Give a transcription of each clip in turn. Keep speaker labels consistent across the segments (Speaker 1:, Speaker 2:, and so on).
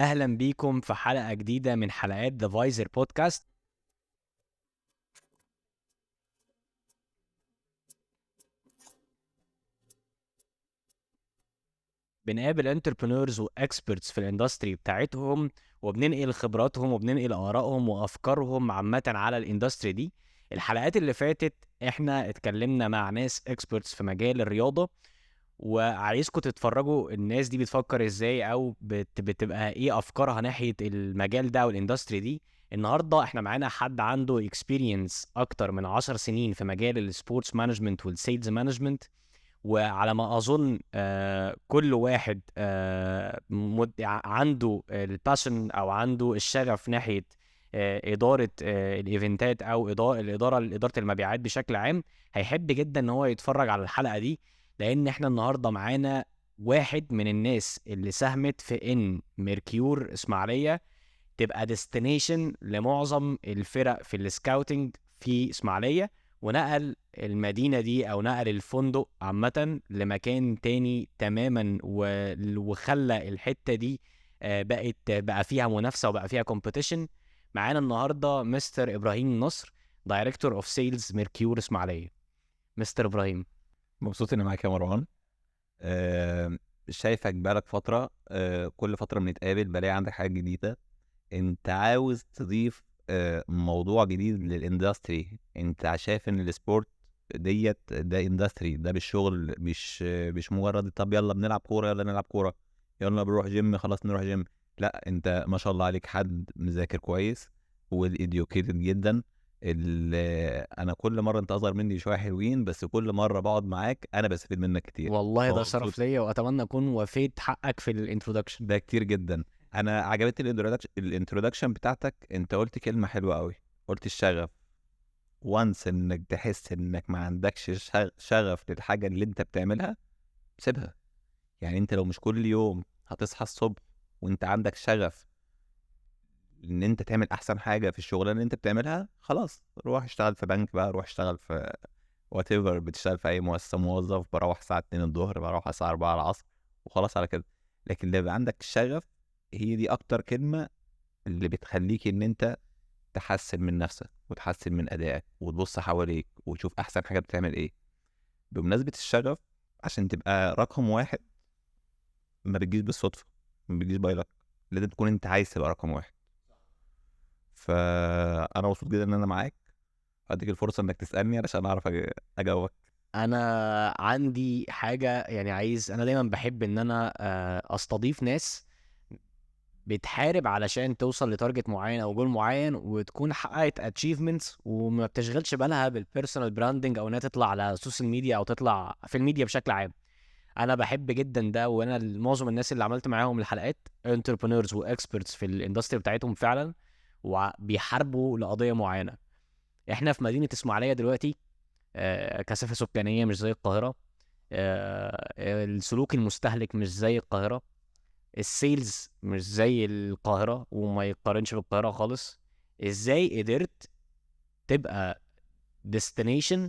Speaker 1: اهلا بيكم في حلقة جديدة من حلقات The Visor Podcast. بنقابل entrepreneurs و experts في ال industry بتاعتهم، وبننقل خبراتهم وبننقل آرائهم وأفكارهم عامة على ال industry دي. الحلقات اللي فاتت احنا اتكلمنا مع ناس experts في مجال الرياضة، وعايزكم تتفرجوا الناس دي بتفكر ازاي او بتبقى ايه افكارها ناحية المجال ده وال industry دي. النهاردة احنا معانا حد عنده experience اكتر من 10 سنين في مجال ال sports management وال sales management، وعلى ما اظن كل واحد عنده ال passion او عنده الشغف ناحية ادارة ال event ات او ادارة المبيعات بشكل عام، هيحب جدا ان هو يتفرج على الحلقة دي، لان احنا النهارده معانا واحد من الناس اللي ساهمت في ان ميركيور اسماعيليه تبقى destination لمعظم الفرق في ال scouting في اسماعيليه، ونقل المدينة دي أو نقل الفندق عامة لمكان تاني تماما، وخلى الحتة دي بقى فيها منافسة وبقى فيها competition. معانا النهاردة مستر إبراهيم نصر، director of sales ميركيور اسماعيلية. مستر إبراهيم،
Speaker 2: مبسوط إني معاك يا مروان. شايفك بقالك فترة، كل فترة بنتقابل بلاقي عندك حاجة جديدة، انت عاوز تضيف موضوع جديد لل industry. انت شايف ان ال sport ديت ده industry، ده بالشغل، مش مجرد طب يلا بنلعب كورة، يلا نلعب كورة، يلا بنروح جيم، خلاص نروح جيم. لا، انت ما شاء الله عليك حد مذاكر كويس وال educated جدا. انا كل مرة انت اصغر مني شوية حلوين، بس كل مرة بقعد معاك انا بستفيد منك كتير
Speaker 1: والله. ده شرف ليا، واتمنى اكون وفيت حقك في ال introduction
Speaker 2: ده كتير جدا. انا عجبتني ال introduction بتاعتك. انت قلت كلمة حلوة قوي، قلت الشغف. once انك تحس انك ما عندكش شغف للحاجة اللي انت بتعملها سيبها. يعني انت لو مش كل يوم هتصحى الصبح وانت عندك شغف ان انت تعمل احسن حاجة في الشغلانة اللي انت بتعملها، خلاص روح اشتغل في بنك بقى، روح اشتغل في whatever، بتشتغل في اي مؤسسة موظف، بروح الساعة 2 الظهر، بروح الساعة 4 العصر وخلاص على كده. لكن لو عندك شغف، هي دي اكتر كلمة اللي بتخليك ان انت تحسن من نفسك وتحسن من ادائك وتبص حواليك وتشوف احسن حاجة بتعمل ايه. بمناسبة الشغف، عشان تبقى رقم واحد ما بتجيش بالصدفة، ما بتجيش by luck، لازم تكون انت عايز تبقى رقم واحد. فانا مبسوط جدا ان انا معاك، اديك الفرصة انك تسألني علشان اعرف اجاوبك.
Speaker 1: انا عندي حاجة يعني عايز، انا دايما بحب ان انا استضيف ناس بتحارب علشان توصل ل target معين او جول معين، وتكون حققت achievements وما بتشغلش بالها بال personal branding او انها تطلع على ال social media او تطلع في الميديا بشكل عام. انا بحب جدا ده، وانا معظم الناس اللي عملت معاهم الحلقات entrepreneurs و experts في ال industry بتاعتهم فعلا، وبيحاربوا لقضيه معينة. احنا في مدينة اسماعيليه دلوقتي، كثافة سكانية مش زي القاهرة، السلوك المستهلك مش زي القاهرة، ال sales مش زي القاهرة وما يقارنش بالقاهرة خالص. ازاي قدرت تبقى destination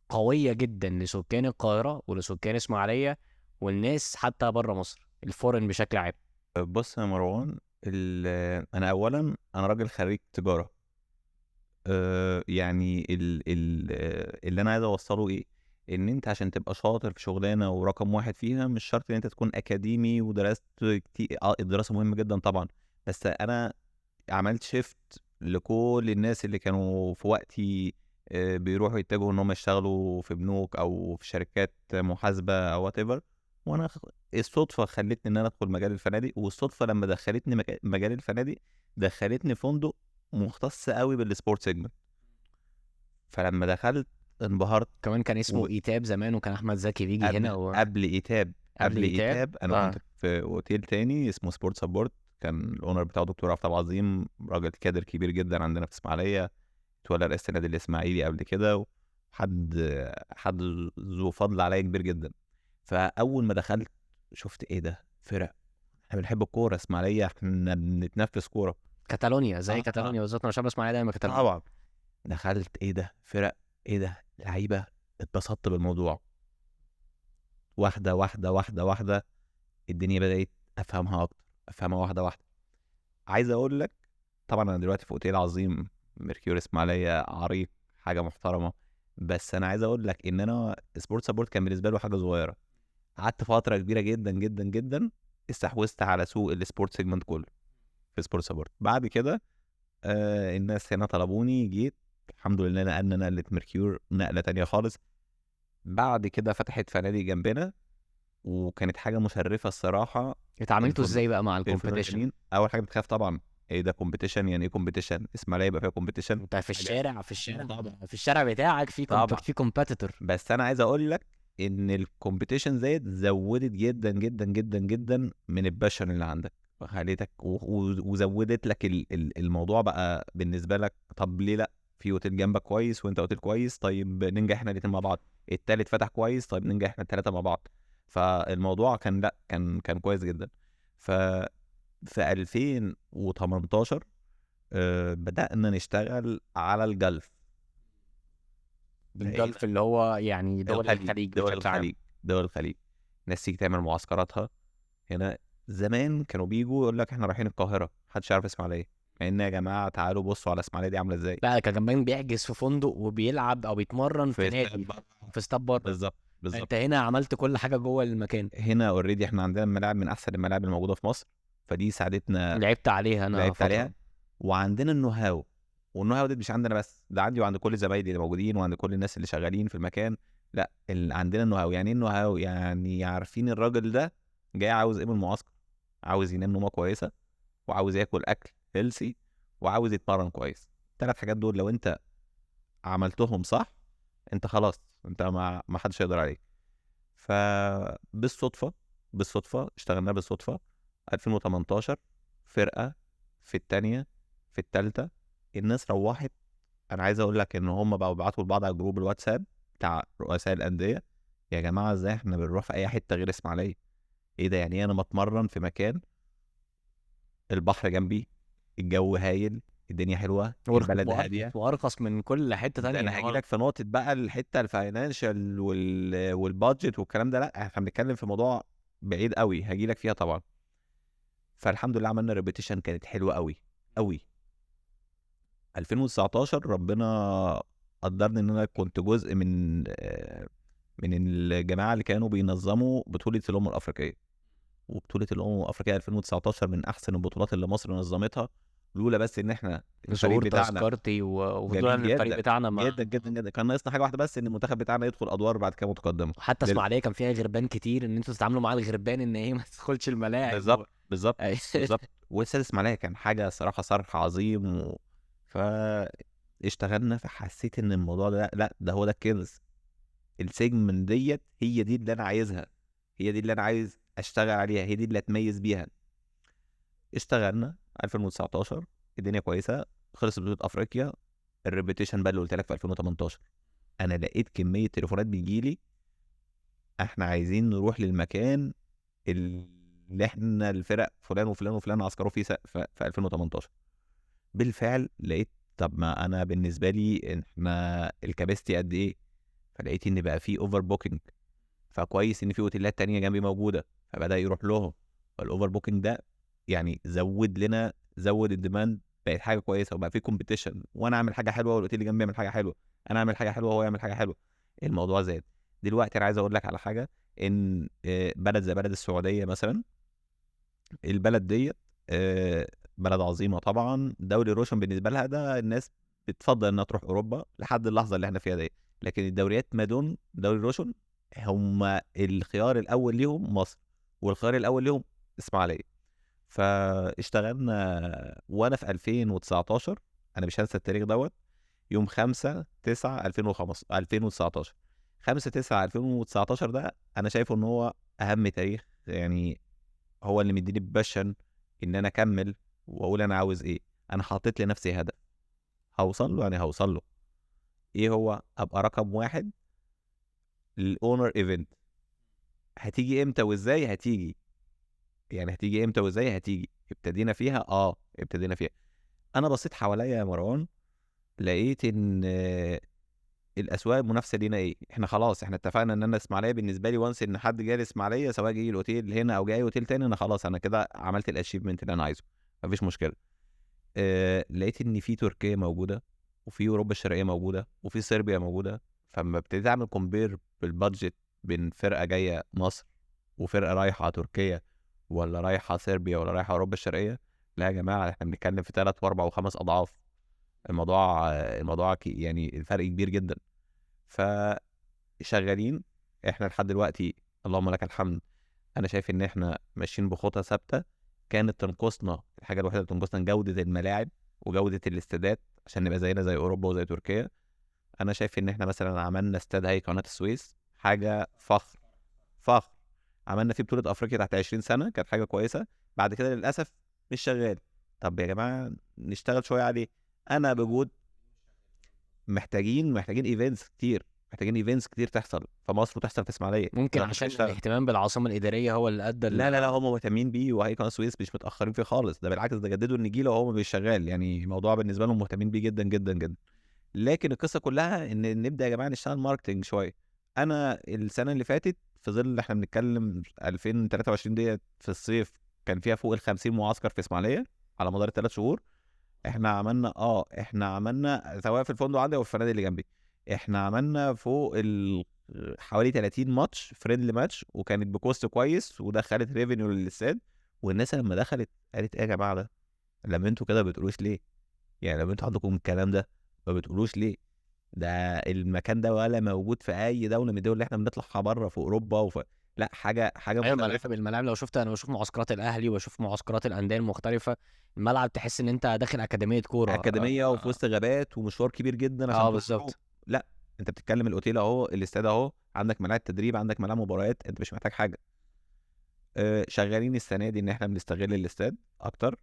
Speaker 1: قوية جدا لسكان القاهرة ولسكان اسماعيلية والناس حتى برا مصر، ال foreign بشكل عام؟
Speaker 2: بص يا مروان، انا اولا انا راجل خريج تجارة. يعني اللي انا عايز اوصله ايه، ان انت عشان تبقى شاطر في شغلانة ورقم واحد فيها مش شرط ان انت تكون اكاديمي ودرست كتير. الدراسة مهمة جدا طبعا، بس انا عملت shift لكل الناس اللي كانوا في وقتي بيروحوا يتجهوا ان هم يشتغلوا في بنوك او في شركات محاسبه او whatever، وانا الصدفة خلتني ان انا ادخل مجال الفنادق، والصدفه لما دخلتني مجال الفنادق دخلتني فندق مختص قوي بال sport segment. فلما دخلت انبهرت.
Speaker 1: كمان كان اسمه ايتاب زمان، وكان احمد زكي بيجي هنا
Speaker 2: قبل ايتاب. قبل ايتاب انا كنت في اوتيل تاني اسمه Sport Support، كان ال owner بتاعه دكتور عبد العظيم، راجل كادر كبير جدا عندنا في اسماعيليه، اتولى رئاسة النادي الاسماعيلي قبل كده، وحد حد ذو فضل عليا كبير جدا. فاول ما دخلت شفت ايه ده، فرق، احنا بنحب الكورة، اسماعيليه احنا بنتنفس كورة،
Speaker 1: كاتالونيا زي كاتالونيا بالظبط، انا مش عارف اسماعيليه دايما كاتالونيا
Speaker 2: طبعا. دخلت ايه ده، فرق، ايه ده، لعيبة، اتبسطت بالموضوع. واحدة واحدة واحدة واحدة الدنيا بدات افهمها اكتر، افهمها واحدة واحدة. عايز اقول لك طبعا انا دلوقتي في اوتيل عظيم، ميركيور اسماعيليه، عريق، حاجة محترمه، بس انا عايز اقول لك ان انا Sport Support كان بالنسبة له حاجة صغيرة. قعدت فترة كبيرة جدا جدا جدا استحوذت على سوق ال sport segment كله في Sport Support. بعد كده الناس هنا طلبوني، جيت الحمد لله نقلنا نقله ميركيور نقله تانية خالص. بعد كده فتحت فنادق جنبنا، وكانت حاجة مشرفة الصراحة.
Speaker 1: اتعاملتوا ازاي بقى مع ال competition؟
Speaker 2: اول حاجة بتخاف طبعا، ايه ده competition؟ يعني ايه competition؟ اسماعيليه يبقى فيها competition؟
Speaker 1: انت في الشارع، في الشارع طبعا، في الشارع بتاعك في في competitor.
Speaker 2: بس انا عايز اقول لك ان ال competition زادت، زودت جدا جدا جدا جدا من ال passion اللي عندك، خليتك وزودت لك الموضوع بقى بالنسبة لك. طب ليه لا؟ في اوتيل جنبك كويس وانت اوتيل كويس، طيب ننجح احنا الاثنين مع بعض. التالت فتح كويس، طيب ننجح احنا الثلاثة مع بعض. فالموضوع كان لا كان كويس جدا. ف في 2018 بدأنا نشتغل على ال Gulf.
Speaker 1: ال Gulf اللي هو يعني دول الخليج،
Speaker 2: دول الخليج، دول الخليج. ناس تيجي تعمل معسكراتها هنا. زمان كانوا بيجوا يقول لك احنا رايحين القاهرة، محدش يعرف اسماعيلية، مع ان يا جماعة تعالوا بصوا على اسماعيلية دي عاملة ازاي.
Speaker 1: لا كان كمان بيحجز في فندق وبيلعب او بيتمرن في نادي، في استاد بره.
Speaker 2: بالظبط بالظبط.
Speaker 1: انت هنا عملت كل حاجة جوه المكان.
Speaker 2: هنا already احنا عندنا الملاعب من احسن الملاعب الموجودة في مصر، فدي ساعدتنا.
Speaker 1: لعبت عليها انا،
Speaker 2: لعبت عليها. وعندنا ال know-how، وال know-how دي مش عندنا بس، ده عندي وعند كل زمايلي اللي موجودين وعند كل الناس اللي شغالين في المكان. لا عندنا ال know-how. يعني ايه ال know-how؟ يعني عارفين الراجل ده جاي عاوز ايه من المعسكر، عاوز ينام نومه كويسة، وعاوز ياكل اكل healthy، وعاوز يتمرن كويس. الثلاث حاجات دول لو انت عملتهم صح، انت خلاص، انت ما حدش يقدر عليك. فبالصدفه بالصدفة اشتغلنا بالصدفة 2018 فرقه في الثانية في الثالثة، الناس روحت. انا عايز اقول لك ان هم بقوا بيبعتوا لبعض على group الواتساب بتاع رؤساء الاندية، يا جماعة ازاي احنا بنروح في اي حتة غير اسماعيليه؟ ايه ده؟ يعني انا بتمرن في مكان البحر جنبي، الجو هايل، الدنيا حلوة، البلد هادية،
Speaker 1: وارخص من كل حتة ثانية.
Speaker 2: انا هاجي لك في نقطة بقى، الحتة ال financial وال budget والكلام ده، لا احنا بنتكلم في موضوع بعيد قوي، هاجي لك فيها طبعا. فالحمد لله عملنا reputation كانت حلوة قوي قوي. 2019 ربنا قدرني ان انا كنت جزء من الجماعة اللي كانوا بينظموا بطوله الامم الافريقية. وبطولة الامم الافريقية 2019 من احسن البطولات اللي مصر نظمتها، لولا بس ان احنا
Speaker 1: الفريق بتاعنا تذكرتي وفضلنا الفريق بتاعنا
Speaker 2: جدا جدا جدا. كان ناقصنا حاجة واحدة بس، ان المنتخب بتاعنا يدخل ادوار بعد كده متقدمة.
Speaker 1: حتى اسماعيليه كان فيها غربان كتير، ان انتوا تتعاملوا مع الغربان ان هي ما تدخلش الملاعب.
Speaker 2: بالظبط بالظبط بالظبط. واستاد اسماعيليه كان حاجة صراحة صرح عظيم فاشتغلنا، فحسيت ان الموضوع ده لا ده هو ده الكنز، ال segment ديت هي دي اللي انا عايزها، هي دي اللي انا عايز اشتغل عليها، هي دي اللي اتميز بيها. اشتغلنا 2019 الدنيا كويسة، خلص بطوله افريقيا. ال reputation بقى اللي قلت لك في 2018، انا لقيت كمية تليفونات بتجيلي، احنا عايزين نروح للمكان اللي احنا الفرق فلان وفلان وفلان عسكروا فيه في 2018. بالفعل لقيت، طب ما انا بالنسبة لي احنا ال capacity قد ايه؟ فلقيت ان بقى في overbooking، فكويس ان في اوتيلات تانية جنبي موجودة، فبدا يروح لهم. فال overbooking ده يعني زود لنا، زود ال demand، بقت حاجة كويسة، وبقى في competition، وانا اعمل حاجة حلوة والاوتيل اللي جنبي يعمل حاجة حلوة، انا اعمل حاجة حلوة وهو يعمل حاجة حلوة. الموضوع زاد. دلوقتي انا عايز اقول لك على حاجة، ان بلد زي بلد السعودية مثلا، البلد ديت بلد عظيمة طبعا، دوري روشن بالنسبة لها ده الناس بتفضل انها تروح اوروبا لحد اللحظة اللي احنا فيها دي، لكن الدوريات ما دون دوري روشن هم الخيار الاول ليهم مصر، والخيار الاول ليهم اسماعيليه. فاشتغلنا وانا في 2019، انا مش هنسى التاريخ دوت، يوم 5/9/2019 5/9/2019 ده انا شايفه ان هو اهم تاريخ، يعني هو اللي مديني passion ان انا اكمل واقول انا عاوز ايه. انا حاطط لنفسي هدف هوصل له، يعني هوصل له ايه؟ هو ابقى رقم 1 لل owner event. هتيجي امتى وازاي؟ هتيجي يعني هتيجي امتى وازاي؟ هتيجي. ابتدينا فيها، ابتدينا فيها. انا بصيت حواليا يا مروان، لقيت ان الاسواق المنافسة لينا ايه. احنا خلاص احنا اتفقنا ان انا اسماعيليه بالنسبة لي، once ان حد جاي اسماعيليه، سواء جاي الاوتيل هنا او جاي اوتيل تاني، انا خلاص انا كده عملت ال achievement اللي انا عايزه. مفيش مشكلة. لقيت ان في تركيا موجودة، وفي اوروبا الشرقية موجودة، وفي صربيا موجودة. فلما ابتديت اعمل compare بال budget بين فرقه جاية مصر وفرقه رايحة تركيا ولا رايحة صربيا ولا رايحة اوروبا الشرقية، لا يا جماعة احنا بنتكلم في 3 و4 و5 اضعاف. الموضوع يعني الفرق كبير جدا. فشغالين احنا لحد دلوقتي، اللهم لك الحمد. انا شايف ان احنا ماشيين بخطى ثابتة. كانت تنقصنا الحاجة الوحيدة اللي تنقصنا جوده الملاعب وجوده الاستادات عشان نبقى زينا زي اوروبا وزي تركيا. انا شايف ان احنا مثلا عملنا استاد هيئة قناة السويس، حاجة فخر فخر. عملنا فيه بطوله افريقيا تحت 20 سنة، كانت حاجة كويسة. بعد كده للاسف مش شغال. طب يا جماعة نشتغل شوية عليه. انا بوجود محتاجين events كتير، محتاجين events كتير تحصل في مصر وتحصل في اسماعيليه.
Speaker 1: ممكن عشان الاهتمام بالعاصمة الادارية هو اللي ادى.
Speaker 2: لا لا لا، هم مهتمين بيه، وهيئة قناة السويس مش متاخرين فيه خالص، ده بالعكس ده جددوا النجيله وهو مش شغال. يعني الموضوع بالنسبة لهم مهتمين بيه جدا جدا جدا. لكن القصة كلها ان نبدا يا جماعة نشتغل marketing شوية. انا السنة اللي فاتت في ظل اللي احنا بنتكلم 2023 ديت في الصيف كان فيها فوق ال 50 معسكر في اسماعيليه على مدار 3 شهور. احنا عملنا سواء في الفندق عندي او في الفنادق اللي جنبي، احنا عملنا فوق حوالي 30 ماتش friendly match، وكانت ب cost كويس ودخلت revenue للاستاد. والناس لما دخلت قالت ايه يا جماعة ده؟ لما انتوا كده بتقولوش ليه؟ يعني لما انتوا عندكم الكلام ده ما بتقولوش ليه؟ ده المكان ده ولا موجود في اي دولة من الدول اللي احنا بنطلعها بره في اوروبا لا حاجة
Speaker 1: ايوه. الملاعب لو شفت، انا بشوف معسكرات الاهلي وبشوف معسكرات الاندية المختلفة، الملعب تحس ان انت داخل اكاديمية كورة،
Speaker 2: اكاديمية وفي وسط غابات ومشوار كبير جدا
Speaker 1: عشان بالظبط.
Speaker 2: لا انت بتتكلم الاوتيل اهو، الاستاد اهو، عندك ملاعب تدريب، عندك ملاعب مباريات، انت مش محتاج حاجة. شغالين السنة دي ان احنا بنستغل الاستاد اكتر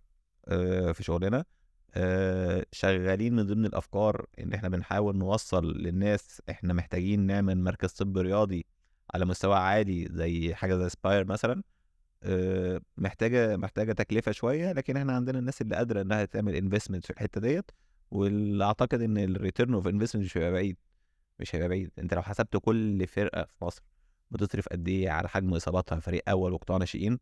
Speaker 2: في شغلنا. شغالين من ضمن الافكار ان احنا بنحاول نوصل للناس احنا محتاجين نعمل مركز طب رياضي على مستوى عالي، زي حاجة زي سباير مثلا. محتاجه تكلفة شوية، لكن احنا عندنا الناس اللي قادرة انها تعمل investment في الحتة ديت، واللي اعتقد ان ال return of investment مش هيبقى بعيد، مش هيبقى بعيد. انت لو حسبت كل فرقه في مصر بتصرف قد ايه على حجم اصاباتها، فريق اول وقطاع ناشئين،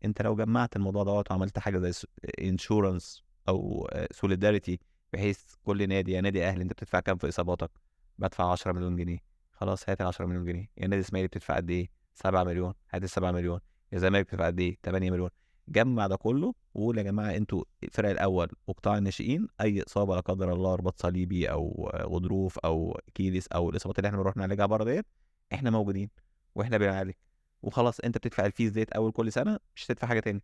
Speaker 2: انت لو جمعت الموضوع دوت وعملت حاجة زي insurance او solidarity، بحيث كل نادي، يا نادي اهلي انت بتدفع كام في اصاباتك؟ بدفع 10 مليون جنيه، خلاص هات ال 10 مليون جنيه. يا نادي اسماعيلي بتدفع قد ايه؟ 7 مليون، هات ال 7 مليون. يا زمالك بتدفع قد ايه؟ 8 مليون. جمع ده كله وقول يا جماعة انتوا الفرق الاول وقطاع الناشئين، اي اصابه لا قدر الله، رباط صليبي او غضروف او كيلس او الاصابات اللي احنا بنروح نعالجها بره ديت، احنا موجودين واحنا بنعالج وخلاص. انت بتدفع ال fees ديت اول كل سنة، مش هتدفع حاجة تاني.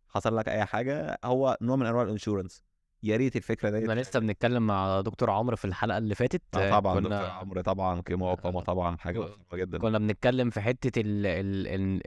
Speaker 2: حصل لك اي حاجة، هو نوع من انواع ال insurance. يا ريت الفكرة دي.
Speaker 1: احنا لسه بنتكلم مع دكتور عمرو في الحلقة اللي فاتت.
Speaker 2: طبعا دكتور عمرو طبعا قيمة وقامه، طبعا حاجة مهمة جدا.
Speaker 1: كنا بنتكلم في حتة ال ال ال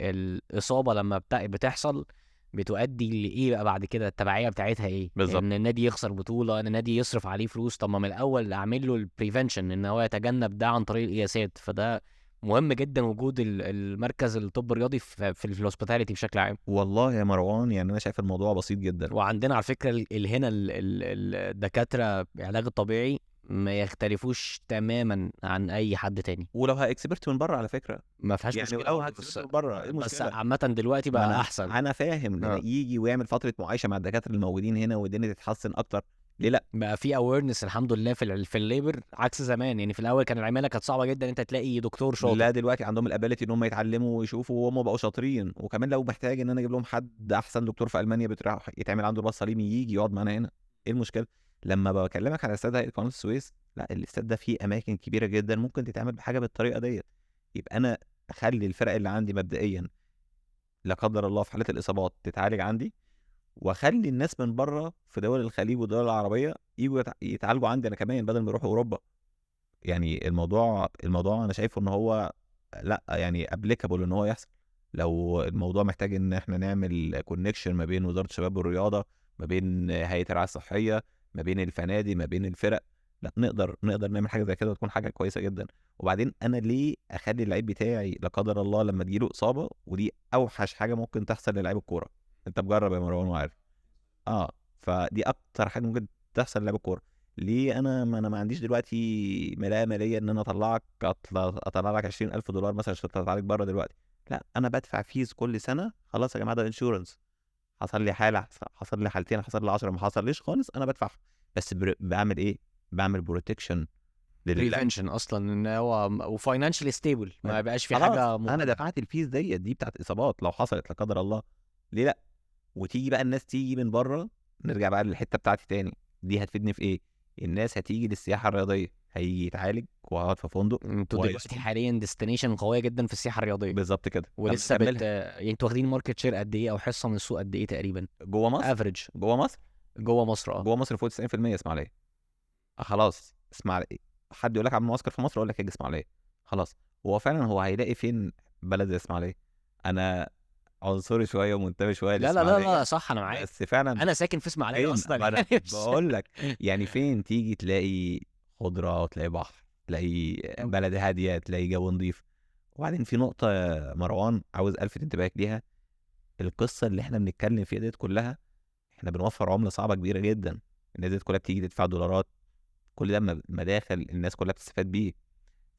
Speaker 1: الاصابة لما بتحصل بتؤدي لايه بقى بعد كده، التبعية بتاعتها ايه؟ بالظبط. ان النادي يخسر بطوله، ان النادي يصرف عليه فلوس. طب ما من الاول اعمل له ال prevention، ان هو يتجنب ده عن طريق القياسات. فده مهم جدا وجود المركز الطب الرياضي في ال hospitality بشكل عام.
Speaker 2: والله يا مروان يعني انا شايف الموضوع بسيط جدا.
Speaker 1: وعندنا على فكرة هنا الدكاترة العلاج الطبيعي ما يختلفوش تماما عن اي حد تاني،
Speaker 2: ولو expert من بره على فكرة
Speaker 1: ما فيهاش
Speaker 2: يعني
Speaker 1: مشكلة.
Speaker 2: لو expert من بره ايه المشكلة؟
Speaker 1: بس عامة دلوقتي بقى احسن.
Speaker 2: انا فاهم يجي ويعمل فترة معايشه مع الدكاترة الموجودين هنا والدنيا تتحسن اكتر. ليه لا؟
Speaker 1: بقى في awareness الحمد لله في ال labor عكس زمان. يعني في الاول كان العمالة كانت صعبة جدا انت تلاقي دكتور شاطر.
Speaker 2: لا دلوقتي عندهم ال ability ان هم يتعلموا ويشوفوا، وهم بقوا شاطرين. وكمان لو محتاج ان انا اجيب لهم حد احسن دكتور في المانيا بتروح يتعمل عنده رباط صليبي يجي يقعد معانا هنا، ايه المشكلة؟ لما بكلمك على استاد هيئة قناة السويس، لا الاستاد ده فيه اماكن كبيرة جدا ممكن تتعمل بحاجة بالطريقة ديت. يبقى انا اخلي الفرق اللي عندي مبدئيا لا قدر الله في حاله الاصابات تتعالج عندي، واخلي الناس من بره في دول الخليج والدول العربية يجوا يتعالجوا عندي انا كمان بدل ما يروحوا اوروبا. يعني الموضوع انا شايفه ان هو لا يعني applicable ان هو يحصل. لو الموضوع محتاج ان احنا نعمل connection ما بين وزارة الشباب والرياضة، ما بين هيئة الرعاية الصحية، ما بين الفنادق، ما بين الفرق، لا نقدر نعمل حاجة زي كده وتكون حاجة كويسة جدا. وبعدين انا ليه اخلي اللعيب بتاعي لا قدر الله لما تجيله اصابه، ودي اوحش حاجة ممكن تحصل للعيب الكورة، انت مجرب يا مروان وعارف، فدي اكتر حاجة ممكن تحصل للاعب الكورة. ليه انا ما عنديش دلوقتي ملاءة ماليه ان انا اطلع لك $20,000 مثلا عشان تتعالج بره دلوقتي؟ لا انا بدفع fees كل سنة، خلاص يا جماعة ده insurance، حصل لي حاله، حصل لي حالتين، حصل لي 10، ما حصليش خالص، انا بدفع. بس بعمل ايه؟ بعمل protection
Speaker 1: prevention اصلا، ان هو و financially stable، ما يبقاش في حاجة.
Speaker 2: انا دفعت ال fees دي بتاعت اصابات لو حصلت لا قدر الله، ليه لا؟ وتيجي بقى الناس تيجي من بره، نرجع بقى للحتة بتاعتي تاني، دي هتفيدني في ايه؟ الناس هتيجي للسياحة الرياضية، هيجي يتعالج وهقعد في فندق.
Speaker 1: انتوا دلوقتي حاليا destination قوية جدا في السياحة الرياضية.
Speaker 2: بالظبط كده.
Speaker 1: ولسه يعني انتوا واخدين market share قد ايه، او حصة من السوق قد ايه تقريبا
Speaker 2: جوه مصر؟
Speaker 1: average
Speaker 2: جوه مصر،
Speaker 1: جوه مصر
Speaker 2: جوه مصر فوق 90%. اسماعيليه خلاص، اسماعيليه حد يقول لك عم معسكر في مصر اقول لك اجي اسماعيليه، خلاص. هو فعلا هو هيلاقي فين بلد زي اسماعيليه؟ انا عنصري شوية ومنتمي شوية.
Speaker 1: لا لا لا لا صح، انا معاك،
Speaker 2: بس فعلا
Speaker 1: انا ساكن في اسماعيليه اصلا.
Speaker 2: انا بقول لك يعني فين تيجي تلاقي خضرة وتلاقي بحر، تلاقي بلد هادية، تلاقي جو نظيف. وبعدين في نقطة مروان عاوز الفت انتباهك ليها، القصة اللي احنا بنتكلم فيها ديت كلها احنا بنوفر عمله صعبة كبيرة جدا. الناس ديت كلها بتيجي تدفع دولارات، كل ده مداخل الناس كلها بتستفاد بيه.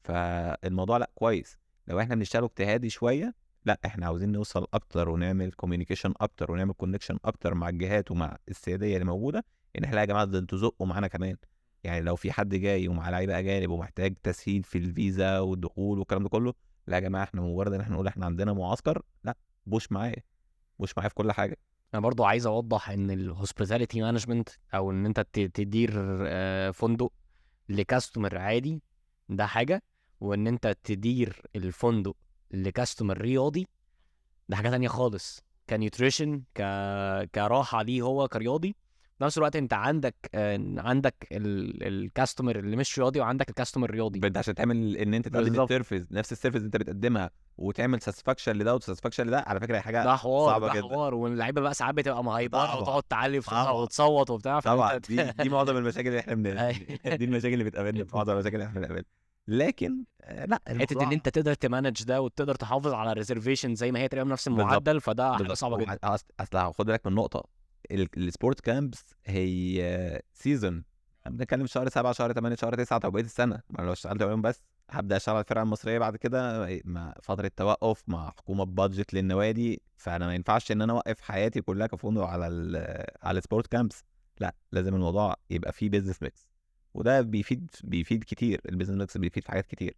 Speaker 2: فالموضوع لا كويس لو احنا بنشتغل اجتهادي شوية، لا احنا عاوزين نوصل اكتر ونعمل communication اكتر ونعمل connection اكتر مع الجهات ومع السياديه اللي موجودة، ان احنا يا جماعة ده انتوا زقوا معانا كمان. يعني لو في حد جاي ومع لعيبة اجانب ومحتاج تسهيل في الفيزا والدخول والكلام ده كله، لا يا جماعة احنا مجرد ان احنا نقول احنا عندنا معسكر، لا push معايا، push معايا في كل حاجة.
Speaker 1: انا برضو عايز اوضح ان ال hospitality management، او ان انت تدير فندق ل customer عادي ده حاجة، وان انت تدير الفندق ل customer رياضي ده حاجة تانية خالص، ك nutrition، كراحه ليه هو كرياضي. في نفس الوقت انت عندك ال customer اللي مش رياضي، وعندك ال customer الرياضي.
Speaker 2: انت عشان تعمل ان انت تقدم ال service، نفس ال service اللي انت بتقدمها، وتعمل satisfaction لده و satisfaction لده، على فكرة هي حاجة
Speaker 1: ده حوار
Speaker 2: صعبة
Speaker 1: ده
Speaker 2: جدا.
Speaker 1: حوار، واللعيبة بقى ساعات بتبقى مهيبره وتقعد تعلي وتصوت وبتاع.
Speaker 2: طبعا دي معظم المشاكل اللي احنا دي المشاكل اللي بتقابلنا، معظم المشاكل اللي احنا بنقابلها. لكن لا،
Speaker 1: حتة ان انت تقدر ت manage ده وتقدر تحافظ على ال reservation زي ما هي تقريبا نفس المعدل، فده حاجة صعبة جدا.
Speaker 2: اصل خد بالك من نقطة، ال sport camps هي season، بنتكلم شهر 7 شهر 8 شهر 9، طب بقية السنة ما لو اشتغلت يوم بس هبدا اشتغل على الفرقة المصرية بعد كده، مع فترة توقف، مع حكومة budget للنوادي، فانا ما ينفعش ان انا اوقف حياتي كلها كفندق على ال sport camps. لا، لازم الموضوع يبقى فيه business mix، وده بيفيد كتير. ال business mix بيفيد في حاجات كتير.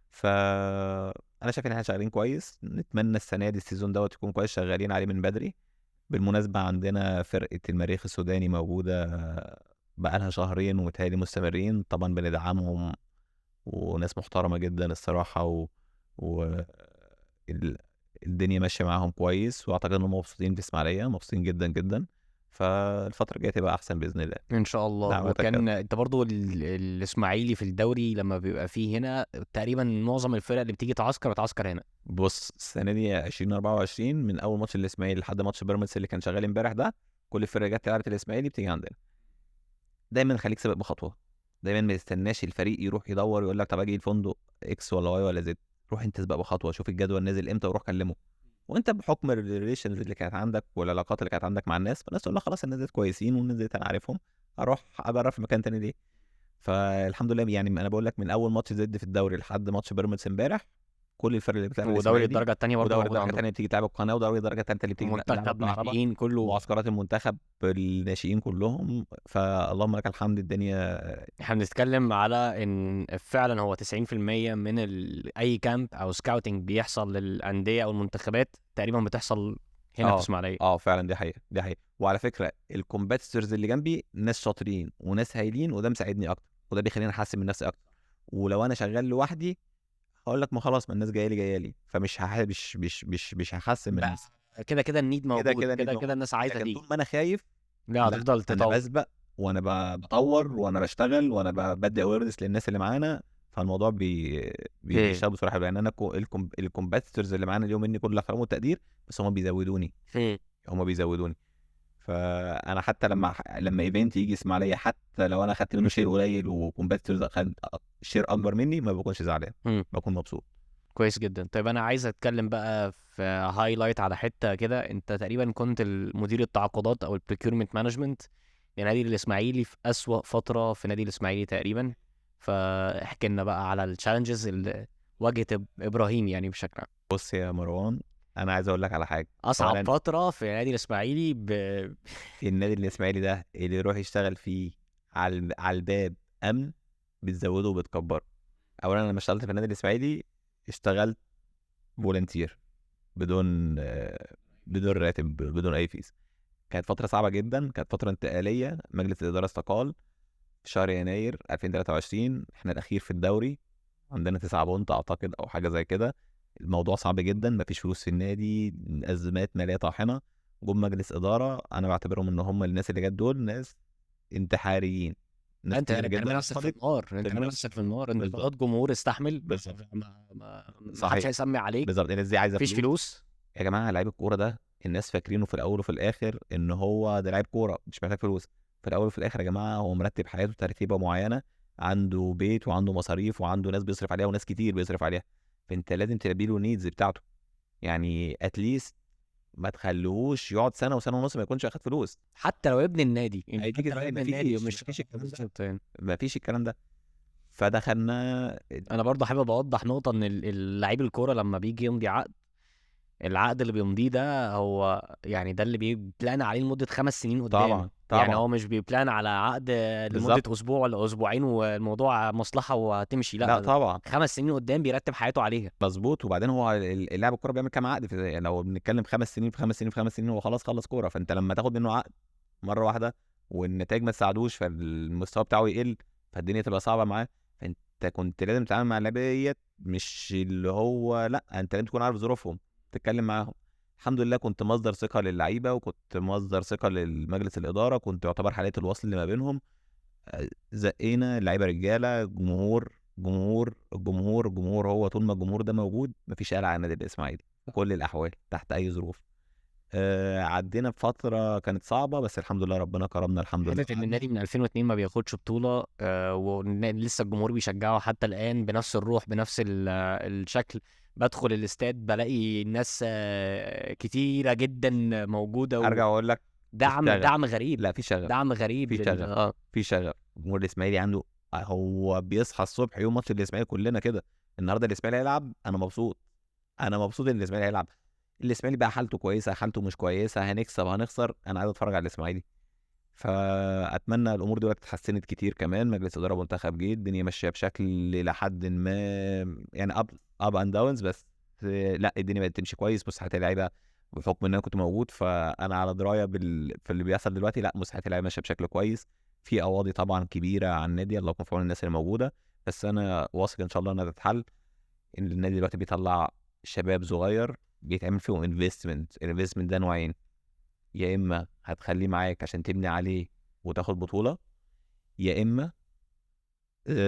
Speaker 2: فانا شايف ان احنا شغالين كويس، نتمنى السنة دي ال season دوت يكون كويس، شغالين عليه من بدري. بالمناسبة عندنا فرقه المريخ السوداني موجودة بقالها شهرين ومتهيألي مستمرين، طبعا بندعمهم وناس محترمه جدا الصراحة، الدنيا ماشية معاهم كويس، واعتقد انهم مبسوطين في اسماعيليه، مبسوطين جدا جدا. فالفتره الجاية تبقى احسن باذن الله
Speaker 1: ان شاء الله. وكان انت برضو الاسماعيلي في الدوري لما بيبقى فيه هنا تقريبا معظم الفرق اللي بتيجي تعسكر بتعسكر هنا.
Speaker 2: بص السنة دي 2024 من اول ماتش الاسماعيلي لحد ماتش بيراميدز اللي كان شغال امبارح ده، كل الفرق جت لعبت الاسماعيلي بتيجي عندنا. دايما خليك سابق بخطوة، دايما ما تستناش الفريق يروح يدور يقول لك طب اجي الفندق X ولا Y ولا Z، روح انت سبق بخطوة، شوف الجدول نازل امتى وروح كلمة. وانت بحكم ال relations اللي كانت عندك والعلاقات اللي كانت عندك مع الناس، فالناس تقول لك خلاص الناس دي كويسين والناس دي انا عارفهم، اروح اجرب في مكان تاني ليه؟ فالحمد لله، يعني انا بقول لك من اول ماتش زد في الدوري لحد ماتش بيراميدز امبارح، كل الفرق اللي بتلعب
Speaker 1: ودوري الدرجة الثانية برضه،
Speaker 2: ودوري الدرجة الثانية بتيجي تلعب القناة، ودوري الدرجة الثالثة اللي بتيجي
Speaker 1: منتخب ناشئين كله،
Speaker 2: معسكرات المنتخب الناشئين كلهم. فاللهم لك الحمد. الدنيا
Speaker 1: احنا بنتكلم على ان فعلا هو 90% من اي camp او scouting بيحصل للاندية او المنتخبات تقريبا بتحصل هنا في اسماعيليه.
Speaker 2: فعلا دي حقيقة، دي حقيقة. وعلى فكرة ال competitors اللي جنبي ناس شاطرين وناس هايلين، وده مساعدني اكتر، وده بيخليني احسن من نفسي اكتر. ولو انا شغال لوحدي هقول لك ما خلاص، ما الناس جاية لي، فمش مش مش مش مش هحسن من نفسي.
Speaker 1: كده كده ال need موجود، كده الناس عايزه دي.
Speaker 2: طول ما انا خايف
Speaker 1: لا هتفضل تطور.
Speaker 2: انا بسبق وانا بطور وانا بشتغل وانا بدي awareness للناس اللي معانا، فالموضوع بيشتغل بسرعة. لان انا ال competitors اللي معانا اليوم مني كل الاحترام والتقدير، بس هم بيزودوني، هم بيزودوني. فانا حتى لما event يجي اسماعيليه، حتى لو انا اخدت منه share قليل و competitors اخد share اكبر مني، ما بكونش زعلان، بكون مبسوط.
Speaker 1: كويس جدا. طيب انا عايز اتكلم بقى في highlight على حتة كده. انت تقريبا كنت المدير التعاقدات او ال procurement management لنادي الاسماعيلي في اسوأ فترة في نادي الاسماعيلي تقريبا، فاحكي لنا بقى على ال challenges اللي واجهت ابراهيم يعني بشكل عام.
Speaker 2: بص يا مروان، انا عايز اقول لك على حاجة.
Speaker 1: اصعب فترة في النادي الاسماعيلي
Speaker 2: النادي الاسماعيلي ده اللي يروح يشتغل فيه على الباب امن بتزوده وبتكبره. اولا انا لما اشتغلت في النادي الاسماعيلي اشتغلت volunteer بدون راتب، بدون اي fees. كانت فترة صعبة جدا، كانت فترة انتقالية. مجلس الادارة استقال في شهر يناير 2023، احنا الاخير في الدوري، عندنا 9 point اعتقد او حاجة زي كده. الموضوع صعب جدا، مفيش فلوس في النادي، ازمات ماليه طاحنة. جم مجلس ادارة انا بعتبرهم ان هم الناس اللي جت دول ناس انتحاريين.
Speaker 1: انت رامي نفسك في النار، انت رامي نفسك في النار، انت فقط جمهور استحمل
Speaker 2: بالظبط،
Speaker 1: ما حدش هيسمع عليك
Speaker 2: بالظبط. الناس دي عايزه
Speaker 1: مفيش فلوس
Speaker 2: يا جماعة. لعيب الكورة ده الناس فاكرينه في الاول وفي الاخر ان هو ده لعيب كورة مش محتاج فلوس. في الاول وفي الاخر يا جماعة هو مرتب حياته ترتيبه معينة، عنده بيت وعنده مصاريف وعنده ناس بيصرف عليها وناس كتير بيصرف عليها. فانت لازم تلبي له needs بتاعته، يعني at least ما تخلوهوش يقعد سنة وسنة ونص ما يكونش اخد فلوس،
Speaker 1: حتى لو ابن النادي. حتى لو ابن النادي مش
Speaker 2: مفيش الكلام ده، مفيش الكلام ده. فدخلنا.
Speaker 1: انا برضه حابب اوضح نقطة، ان اللعيب الكورة لما بيجي يمضي عقد، العقد اللي بيمضيه ده هو يعني ده اللي بي plan عليه لمدة 5 سنين قدام.
Speaker 2: طبعا طبعا.
Speaker 1: يعني هو مش بي plan على عقد لمدة اسبوع ولا اسبوعين والموضوع مصلحة وهتمشي، لا
Speaker 2: طبعا
Speaker 1: 5 سنين قدام بيرتب حياته عليها.
Speaker 2: مظبوط. وبعدين هو اللاعب الكورة بيعمل كام عقد يعني لو بنتكلم 5 سنين في 5 سنين في 5 سنين هو خلاص خلص كورة. فانت لما تاخد منه عقد مرة واحدة والنتائج ما تساعدوش فالمستوى بتاعه يقل، فالدنيا تبقى صعبة معاه. فانت كنت لازم تتعامل مع اللعيبة ديت، مش اللي هو لا، انت لازم تكون عارف ظروفهم، تتكلم معاهم. الحمد لله كنت مصدر ثقة للعيبة وكنت مصدر ثقة للمجلس الادارة، كنت يعتبر حالية الوصل اللي ما بينهم. زقينا اللعيبة رجاله، جمهور جمهور جمهور جمهور. هو طول ما الجمهور ده موجود مفيش قلق على النادي الاسماعيلي في كل الاحوال تحت اي ظروف. عدينا بفترة كانت صعبة بس الحمد لله ربنا كرمنا الحمد لله.
Speaker 1: حتة ان النادي من 2002 ما بياخدش بطوله، ولسه الجمهور بيشجعه حتى الان بنفس الروح بنفس الشكل. بدخل الاستاد بلاقي الناس كتيرة جدا موجودة.
Speaker 2: ارجع واقول لك
Speaker 1: دعم غريب.
Speaker 2: لا في شغف،
Speaker 1: دعم غريب،
Speaker 2: في شغف، في شغف. الجمهور الاسماعيلي عنده، هو بيصحى الصبح يوم ماتش الاسماعيلي كلنا كده، النهارده الاسماعيلي هيلعب، انا مبسوط، انا مبسوط ان الاسماعيلي هيلعب. الاسماعيلي بقى حالته كويسة، حالته مش كويسة، هنكسب هنخسر، انا عايز اتفرج على الاسماعيلي. فاتمنى الامور دلوقتي اتحسنت كتير، كمان مجلس ادارة منتخب جه، الدنيا ماشية بشكل لحد ما يعني up and downs، بس لا الدنيا بقت تمشي كويس. مساحات اللعيبة بحكم ان انا كنت موجود فانا على دراية في اللي بيحصل دلوقتي. لا مساحات اللعيبة ماشية بشكل كويس، في قواضي طبعا كبيرة على النادي، الله يكون في عون الناس اللي موجودة، بس انا واثق ان شاء الله انها تتحل. النادي دلوقتي بيطلع شباب صغير بيتعمل فيهم investment. ال investment ده نوعين، يا اما هتخليه معاك عشان تبني عليه وتاخد بطوله، يا اما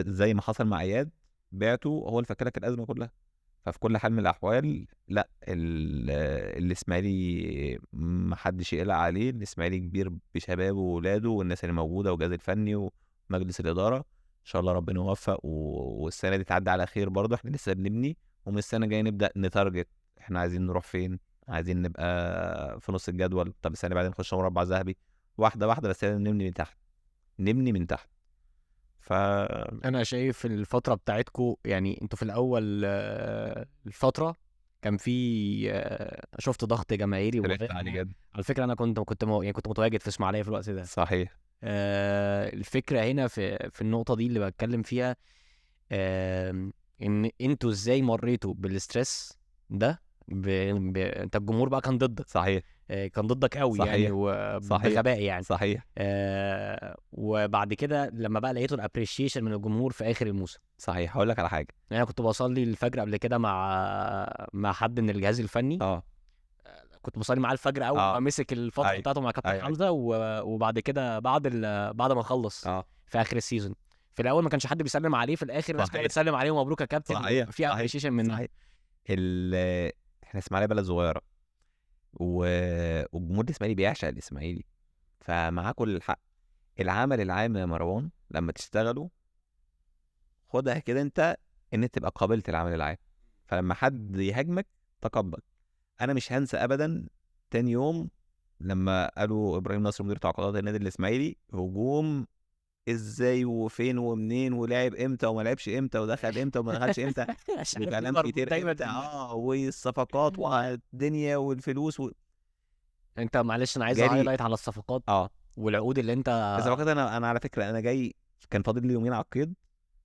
Speaker 2: زي ما حصل مع اياد بعته هو اللي فكرك الازمة كلها. ففي كل حال من الاحوال لا الاسماعيلي ما حدش يقلق عليه، الاسماعيلي كبير بشبابه واولاده والناس اللي موجودة والجهاز الفني ومجلس الادارة، ان شاء الله ربنا يوفق والسنة دي تعدي على خير. برضه احنا لسه بنبني، ومن السنة الجاية نبدا ن target احنا عايزين نروح فين، عايزين نبقى في نص الجدول، طب السنة بعدين نخش مربع ذهبي، واحدة واحدة، بس نبني من تحت، نبني من تحت.
Speaker 1: انا شايف الفترة بتاعتكم، يعني انتوا في الاول الفترة كان في شفت ضغط جماهيري على فكرة. انا كنت يعني كنت متواجد في اسماعيليه في الوقت ده.
Speaker 2: صحيح.
Speaker 1: الفكرة هنا في النقطة دي اللي بتكلم فيها، ان انتوا ازاي مريتوا بال stress ده. انت الجمهور بقى كان ضدك.
Speaker 2: صحيح.
Speaker 1: كان ضدك قوي.
Speaker 2: صحيح.
Speaker 1: يعني وبغباء يعني.
Speaker 2: صحيح.
Speaker 1: وبعد كده لما بقى لقيته ال appreciation من الجمهور في اخر الموسم.
Speaker 2: صحيح. هقول لك على حاجة،
Speaker 1: انا كنت بصلي الفجر قبل كده مع حد من الجهاز الفني. كنت بصلي معاه الفجر اول ما مسك الفترة بتاعته مع كابتن حمزة، وبعد كده بعد ما خلص في اخر ال season. في الاول ما كانش حد بيسلم عليه، في الاخر الناس كانت بتسلم عليه ومبروك يا كابتن. في appreciation منه.
Speaker 2: احنا اسماعيليه بلد صغيرة والجمهور الاسماعيلي بيعشق الاسماعيلي، فمعاه كل الحق. العمل العام يا مروان لما تشتغله خدها كده انت ان تبقى قابلت العمل العام، فلما حد يهاجمك تقبل. انا مش هنسى ابدا تاني يوم لما قالوا ابراهيم نصر مدير تعاقدات النادي الاسماعيلي، هجوم ازاي وفين ومنين ولعب امتى وما لعبش امتى ودخل امتى وما دخلش امتى، وكلام كتير امتى، والصفقات والدنيا والفلوس
Speaker 1: انت معلش انا عايز highlight على الصفقات والعقود اللي انت
Speaker 2: الصفقات. انا على فكرة انا جاي كان فاضل لي يومين على القيد،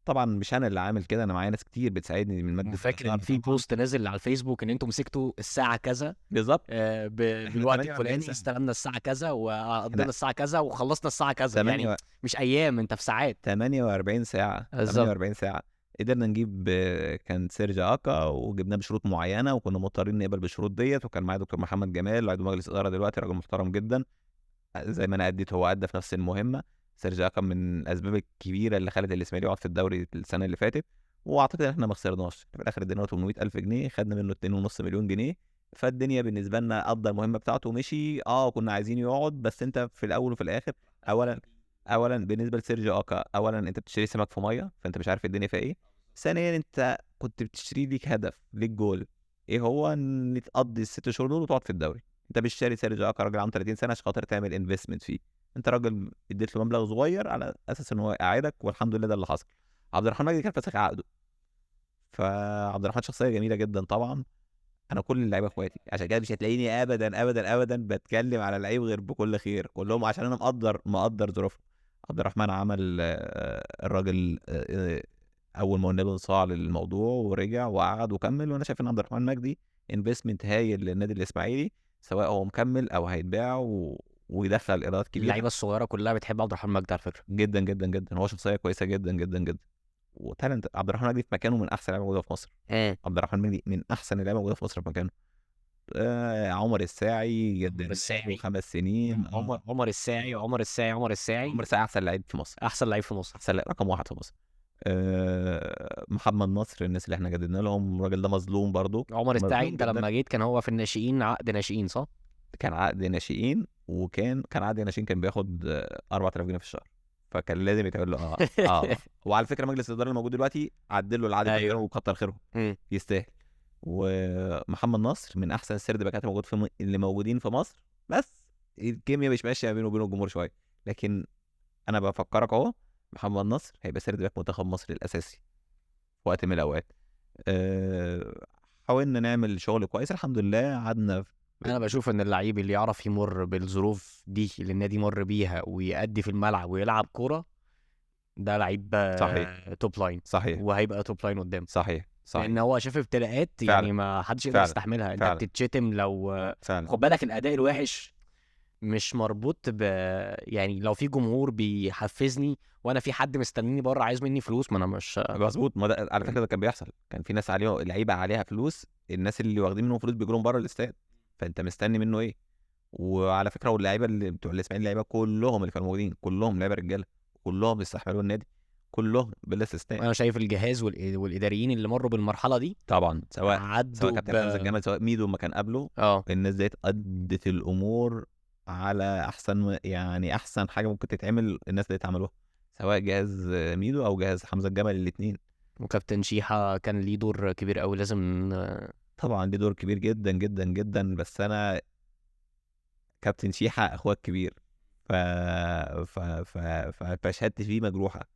Speaker 2: طبعا مش انا اللي عامل كده، انا معايا ناس كتير بتساعدني من مجلس.
Speaker 1: فاكر ان في post نازل على الفيسبوك ان انتم مسكتوا الساعة كذا
Speaker 2: بالظبط،
Speaker 1: بالوقت الفلاني، استلمنا الساعة كذا وقضينا الساعة كذا وخلصنا الساعة كذا، يعني مش ايام، انت في ساعات
Speaker 2: 48 ساعة 48 ساعة قدرنا نجيب. كان سيرج اكا وجبناه بشروط معينة وكنا مضطرين نقبل بالشروط ديت، وكان معايا دكتور محمد جمال عضو مجلس ادارة دلوقتي، راجل محترم جدا، زي ما انا اديت هو ادى في نفس المهمة. سيرج اكا من الاسباب الكبيرة اللي خلت الاسماعيلي يقعد في الدوري السنة اللي فاتت، واعتقد ان احنا ما خسرناش في الاخر، ادينا له 800,000 جنيه، خدنا منه 2.5 مليون جنيه، فالدنيا بالنسبة لنا قضى المهمة بتاعته ومشي. كنا عايزين يقعد، بس انت في الاول وفي الاخر اولا بالنسبة لسيرج اكا، اولا انت بتشتري سمك في مية، فانت مش عارف الدنيا فيها ايه. ثانيا انت كنت بتشتري ليك هدف، ليك جول، ايه هو؟ ان تقضي الست شهور دول وتقعد في الدوري. انت مش شاري سيرج اكا راجل عنده 30 سنة عشان خاطر تعمل investment فيه، انت راجل اديت له مبلغ صغير على اساس ان هو يقعدك، والحمد لله ده اللي حصل. عبد الرحمن مجدي كان فسخ عقده، فعبد الرحمن شخصية جميلة جدا طبعا، انا كل اللعيبة اخواتي، عشان كده مش هتلاقيني ابدا ابدا ابدا بتكلم على لعيب غير بكل خير، كلهم عشان انا مقدر ظروفهم. عبد الرحمن عمل الراجل اول ما قلنا له انصاع للموضوع ورجع وقعد وكمل، وانا شايف ان عبد الرحمن مجدي investment هايل للنادي الاسماعيلي، سواء هو مكمل او هيتباع ويدخل ايرادات كبيرة.
Speaker 1: اللعيبة الصغيرة كلها بتحب عبد الرحمن مجدي على فكرة،
Speaker 2: جدا جدا جدا، هو شخصية كويسة جدا جدا جدا و talent. عبد الرحمن مجدي في مكانه من احسن لعيبة موجودة في مصر. عبد الرحمن مجدي من احسن اللعيبة موجودة في مصر في مكانه. عمر الساعي جدا،
Speaker 1: الساعي
Speaker 2: 5 سنين.
Speaker 1: عمر الساعي عمر الساعي عمر الساعي
Speaker 2: عمر الساعي احسن لعيب في مصر،
Speaker 1: احسن لعيب في مصر،
Speaker 2: احسن رقم 1 في مصر. محمد نصر، الناس اللي احنا جددنا لهم، الراجل ده مظلوم برضو.
Speaker 1: عمر الساعي انت لما جيت كان هو في الناشئين، عقد ناشئين صح؟
Speaker 2: كان عقد ناشئين، وكان عقد ناشئين، كان بياخد 4000 جنيه في الشهر، فكان لازم يتعمل له وعلى فكرة مجلس الادارة الموجود دلوقتي عدل له العقد. أيوه. وكتر خيرهم، يستاهل. ومحمد نصر من احسن ال third باكات الموجود في اللي موجودين في مصر، بس الكيمياء مش ماشية بينه وبين الجمهور شوية، لكن انا بفكرك اهو، محمد نصر هيبقى third back منتخب مصر الاساسي في وقت من الاوقات. حاولنا نعمل شغل كويس الحمد لله، قعدنا.
Speaker 1: انا بشوف ان اللعيب اللي يعرف يمر بالظروف دي اللي النادي مر بيها ويأدي في الملعب ويلعب كورة، ده لعيب
Speaker 2: صحيح
Speaker 1: top line،
Speaker 2: صحيح،
Speaker 1: وهيبقى top line قدام.
Speaker 2: صحيح صحيح،
Speaker 1: لان هو شاف ابتلاءات يعني ما حدش يقدر يستحملها. انت بتتشتم لو خد بالك الاداء الوحش مش مربوط ب يعني لو في جمهور بيحفزني وانا في حد مستنيني بره عايز مني فلوس، ما انا مش
Speaker 2: مظبوط. ما ده على فكرة ده كان بيحصل، كان في ناس عليها لعيبة عليها فلوس، الناس اللي واخدين منهم فلوس بيجرون بره الاستاد، فانت مستني منه ايه؟ وعلى فكرة واللعيبة اللي بتوع الاسماعيلي، اللعيبة كلهم اللي كانوا موجودين كلهم لعيبة رجاله، كلهم بيستحملوا النادي كلهم بلا استثناء.
Speaker 1: انا شايف الجهاز والاداريين اللي مروا بالمرحلة دي
Speaker 2: طبعا، سواء كابتن حمزة الجمل، سواء ميدو ما كان قبله، الناس دي ادت الامور على احسن، يعني احسن حاجة ممكن تتعمل الناس دي اتعملوها، سواء جهاز ميدو او جهاز حمزة الجمل الاثنين.
Speaker 1: وكابتن شيحه كان ليه دور كبير قوي، لازم
Speaker 2: طبعا ليه دور كبير جدا جدا جدا، بس انا كابتن شيحه اخوك كبير، ف ف ف فشهادتي فيه مجروحة،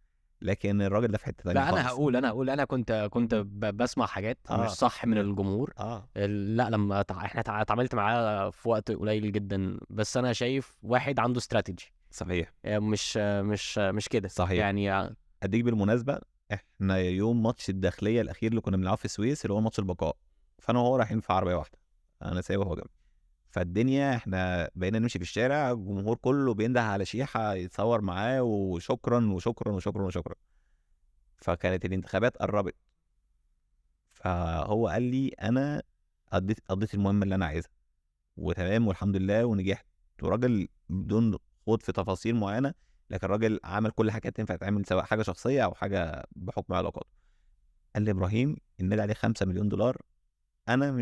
Speaker 2: لكن الراجل ده في حتة ثانية.
Speaker 1: لا انا هقول انا كنت بسمع حاجات مش صح من الجمهور. لا لما احنا اتعاملت معاه في وقت قليل جدا، بس انا شايف واحد عنده استراتيجي
Speaker 2: صحيح،
Speaker 1: مش مش مش كده
Speaker 2: صحيح.
Speaker 1: يعني
Speaker 2: اديك بالمناسبة، احنا يوم ماتش الداخلية الاخير اللي كنا بنلعبه في السويس اللي هو ماتش البقاء، فانا وهو رايحين في عربية واحدة، انا سايبه وهو جنبي، فالدنيا احنا بقينا نمشي في الشارع، الجمهور كله بينده على شيحه يتصور معاه وشكرا وشكرا وشكرا وشكرا. فكانت الانتخابات قربت، فهو قال لي انا قضيت المهمة اللي انا عايزها وتمام والحمد لله ونجحت. وراجل بدون خوض في تفاصيل معينة، لكن الراجل عمل كل حاجة تنفع تتعمل، سواء حاجة شخصية او حاجة بحكم علاقاته. قال لي ابراهيم النادي عليه 5 مليون دولار، انا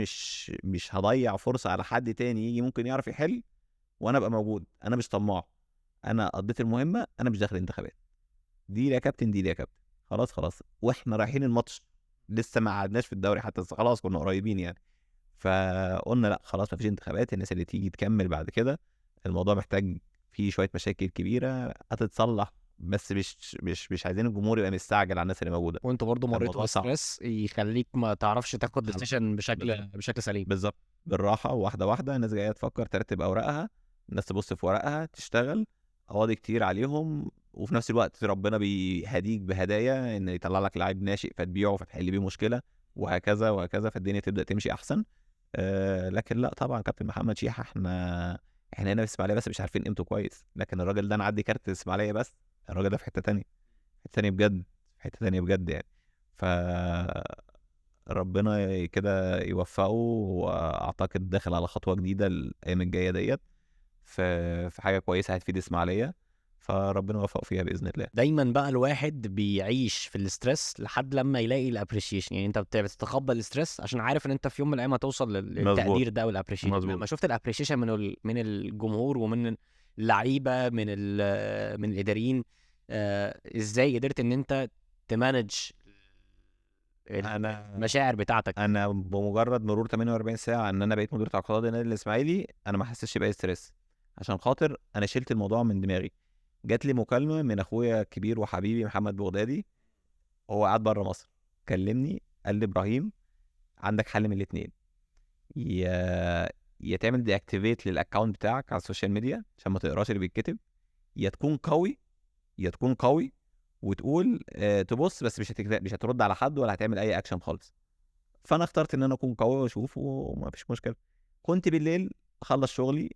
Speaker 2: مش هضيع فرصة على حد تاني يجي ممكن يعرف يحل وانا ابقى موجود، انا مش طماع، انا قضيت المهمة، انا مش داخل انتخابات، دي يا كابتن دي يا كابتن، خلاص خلاص. واحنا رايحين الماتش لسه ما قعدناش في الدوري حتى، خلاص كنا قريبين يعني، فقلنا لا خلاص ما فيش انتخابات، الناس اللي تيجي تكمل بعد كده، الموضوع محتاج فيه شوية مشاكل كبيرة هتتصلح بس مش عايزين الجمهور يبقى مستعجل على الناس اللي موجودة.
Speaker 1: وانتوا برضو مريتوا
Speaker 2: الموضوع صعب.
Speaker 1: ب stress يخليك ما تعرفش تاخد
Speaker 2: خلاص.
Speaker 1: decision بشكل سليم.
Speaker 2: بالظبط، بالراحة واحدة واحدة. الناس جاية تفكر ترتب اوراقها، الناس تبص في ورقها تشتغل، قواضي كتير عليهم، وفي نفس الوقت ربنا بيهديك بهدايا ان يطلع لك لعيب ناشئ فتبيعه فتحل بيه مشكلة، وهكذا وهكذا، فالدنيا تبدا تمشي احسن. لكن لا طبعا كابتن محمد شيحه، احنا هنا في اسماعيليه بس مش عارفين قيمته كويس، لكن الراجل ده نعدي كارت اسماعيليه بس، الراجل ده في حتة تانية، حتة تانية بجد، في حتة تانية بجد يعني. ف ربنا كده يوفقه، واعتقد داخل على خطوة جديدة الايام الجاية ديت في حاجة كويسة هتفيد اسماعيليه، فربنا يوفقه فيها باذن الله.
Speaker 1: دايما بقى الواحد بيعيش في ال stress لحد لما يلاقي ال appreciation، يعني انت بتتقبل ال stress عشان عارف ان انت في يوم من الايام هتوصل للتقدير ده وال appreciation. لما شفت ال appreciation من الجمهور ومن اللعيبة من الاداريين، ازاي قدرت ان انت ت manage المشاعر بتاعتك؟
Speaker 2: انا بمجرد مرور 48 ساعة ان انا بقيت مدير تعاقدات النادي الاسماعيلي، انا ما حسيتش باي stress، عشان خاطر انا شلت الموضوع من دماغي. جات لي مكالمة من اخويا الكبير وحبيبي محمد بغدادي، هو قاعد بره مصر، كلمني قال لي ابراهيم عندك حل من الاثنين، يا تعمل deactivate لل account بتاعك على ال social media عشان ما تقراش اللي بيتكتب، يا تكون قوي، يا تكون قوي وتقول تبص بس مش هترد على حد ولا هتعمل اي اكشن خالص. فانا اخترت ان انا اكون قوي واشوف وما فيش مشكلة. كنت بالليل اخلص شغلي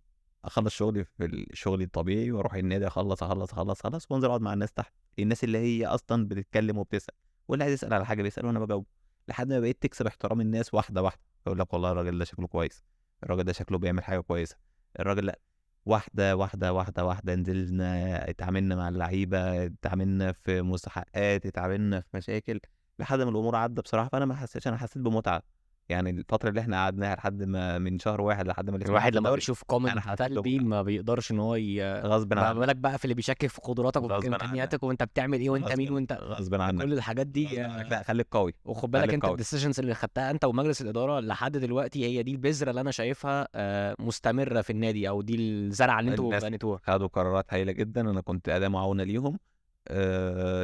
Speaker 2: في الشغل الطبيعي واروح النادي، اخلص اخلص اخلص اخلص وانزل اقعد مع الناس تحت، الناس اللي هي اصلا بتتكلم وبتسال، واللي عايز يسال على حاجة بيسال وانا بجاوب، لحد ما بقيت تكسب احترام الناس واحدة واحدة. يقول لك والله الراجل ده شكله كويس، الراجل ده شكله بيعمل حاجة كويسة، الراجل لا، واحدة واحدة واحدة واحدة. نزلنا اتعاملنا مع اللعيبة، اتعاملنا في مستحقات، اتعاملنا في مشاكل، لحد ما الامور عدى بصراحة. فانا ما حسيتش، انا حسيت بمتعه يعني. الفترة اللي احنا قعدناها لحد ما من شهر واحد لحد ما
Speaker 1: الواحد لما بيشوف comment سلبي ما بيقدرش ان هو
Speaker 2: غصب عنه،
Speaker 1: ما بالك بقى في اللي بيشكك في قدراتك وفي امكانياتك وانت بتعمل ايه وانت مين وانت
Speaker 2: غصب عنك،
Speaker 1: كل الحاجات دي.
Speaker 2: لا خليك قوي،
Speaker 1: وخد بالك انت ال decisions اللي خدتها انت ومجلس الادارة لحد دلوقتي هي دي البذرة اللي انا شايفها مستمرة في النادي، او دي الزرعه اللي انتوا بنيتوها.
Speaker 2: خدوا قرارات هايلة جدا، انا كنت اداه معاونة ليهم.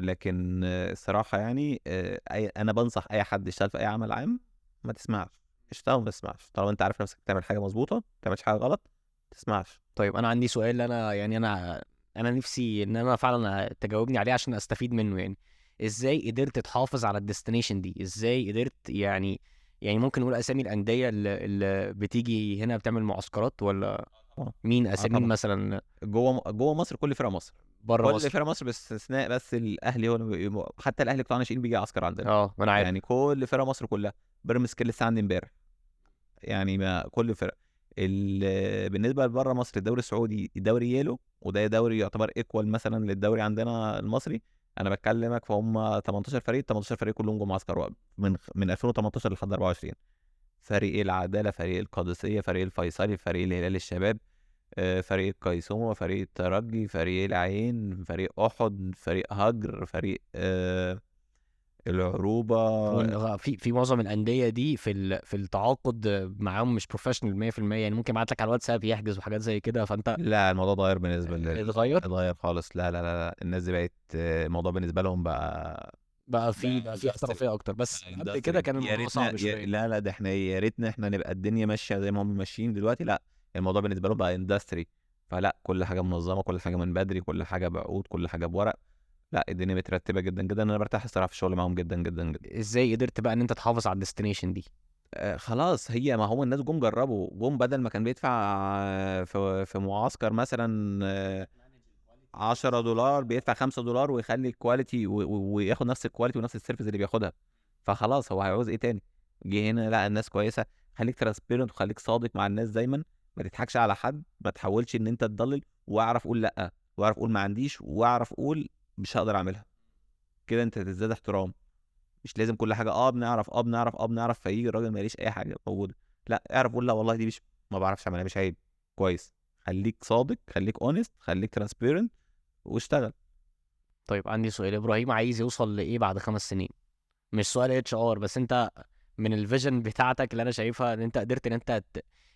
Speaker 2: لكن الصراحة يعني انا بنصح اي حد يشتغل في اي عمل عام ما تسمعش، اشتغل ما تسمعش، طالما انت عارف نفسك تعمل حاجة مظبوطة ما تعملش حاجة غلط ما تسمعش.
Speaker 1: طيب انا عندي سؤال، انا يعني انا نفسي ان انا فعلا تجاوبني عليه عشان استفيد منه. يعني ازاي قدرت تحافظ على ال destination دي؟ ازاي قدرت يعني ممكن نقول اسامي الاندية اللي بتيجي هنا بتعمل معسكرات، ولا مين اسامي مثلا
Speaker 2: جوه مصر؟ كل فرقه مصر،
Speaker 1: بره مصر،
Speaker 2: كل فرقه مصر باستثناء بس الاهلي، هو حتى الاهلي بتاع ناشئين بيجي عسكر عندنا.
Speaker 1: ما انا عارف
Speaker 2: يعني كل فرقه مصر كلها. بيراميدز كان لسه عندي امبارح يعني، ما كل فرق. بالنسبة لبره مصر الدوري السعودي دوري yellow، وده دوري يعتبر equal مثلا للدوري عندنا المصري. انا بكلمك فهم 18 فريق، 18 فريق كلهم جم عسكر وقت من 2018 لحد 24. فريق العدالة، فريق القادسية، فريق الفيصلي، فريق الهلال الشباب، فريق القيسومه، فريق الترجي، فريق العين، فريق احد، فريق هجر، فريق العروبة.
Speaker 1: في معظم الاندية دي في التعاقد معاهم مش professional 100%، يعني ممكن يبعت لك على الواتساب يحجز وحاجات زي كده. فانت
Speaker 2: لا، الموضوع اتغير بالنسبة لي،
Speaker 1: اتغير
Speaker 2: خالص. لا لا لا، الناس دي بقت الموضوع بالنسبة لهم بقى
Speaker 1: في احترافية اكتر، بس قبل كده كان الموضوع صعب شوية.
Speaker 2: لا لا، ده احنا يا ريتنا احنا نبقى الدنيا ماشية زي ما هم ماشيين دلوقتي. لا، الموضوع بالنسبة لهم بقى industry، فلا كل حاجة منظمة، كل حاجة من بدري، كل حاجة بعقود، كل حاجة بورق. لا الدنيا مترتبة جدا جدا، انا برتاح الصراحة في الشغل معاهم جدا جدا جدا.
Speaker 1: ازاي قدرت بقى ان انت تحافظ على ال destination دي؟
Speaker 2: خلاص، هي ما هو الناس جم جربوا، جم بدل ما كان بيدفع في معسكر مثلا $10 بيدفع $5 ويخلي ال quality وياخد نفس ال quality ونفس ال service اللي بياخدها. فخلاص هو هيعوز ايه تاني؟ جه هنا لا الناس كويسة، خليك transparent وخليك صادق مع الناس دايما، ما تضحكش على حد، ما تحاولش ان انت تضلل، واعرف قول لا، واعرف قول ما عنديش، واعرف قول مش هقدر اعملها. كده انت تزداد احترام. مش لازم كل حاجة بنعرف بنعرف بنعرف، فيجي الراجل ما يلاقيش اي حاجة موجودة. لا، اعرف قول لا والله دي مش، ما بعرفش اعملها، مش عيب. كويس، خليك صادق، خليك honest، خليك transparent واشتغل.
Speaker 1: طيب عندي سؤال، ابراهيم عايز يوصل لايه بعد 5 سنين؟ مش سؤال HR، بس انت من ال vision بتاعتك اللي انا شايفها ان انت قدرت ان انت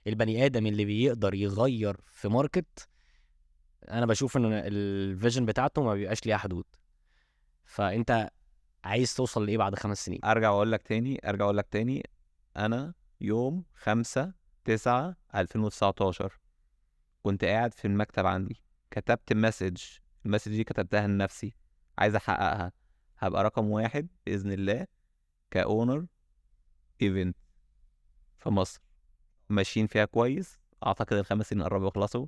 Speaker 1: البني ادم اللي بيقدر يغير في market انا بشوف ان ال vision بتاعته ما بيبقاش ليها حدود. فانت عايز توصل لايه بعد 5 سنين؟
Speaker 2: ارجع اقول لك تاني، انا يوم 5/9/2019 كنت قاعد في المكتب عندي، كتبت message، ال message دي كتبتها لنفسي، عايز احققها، هبقى رقم 1 باذن الله ك owner event في مصر. ماشيين فيها كويس، اعتقد ال5 سنين قربوا يخلصوا،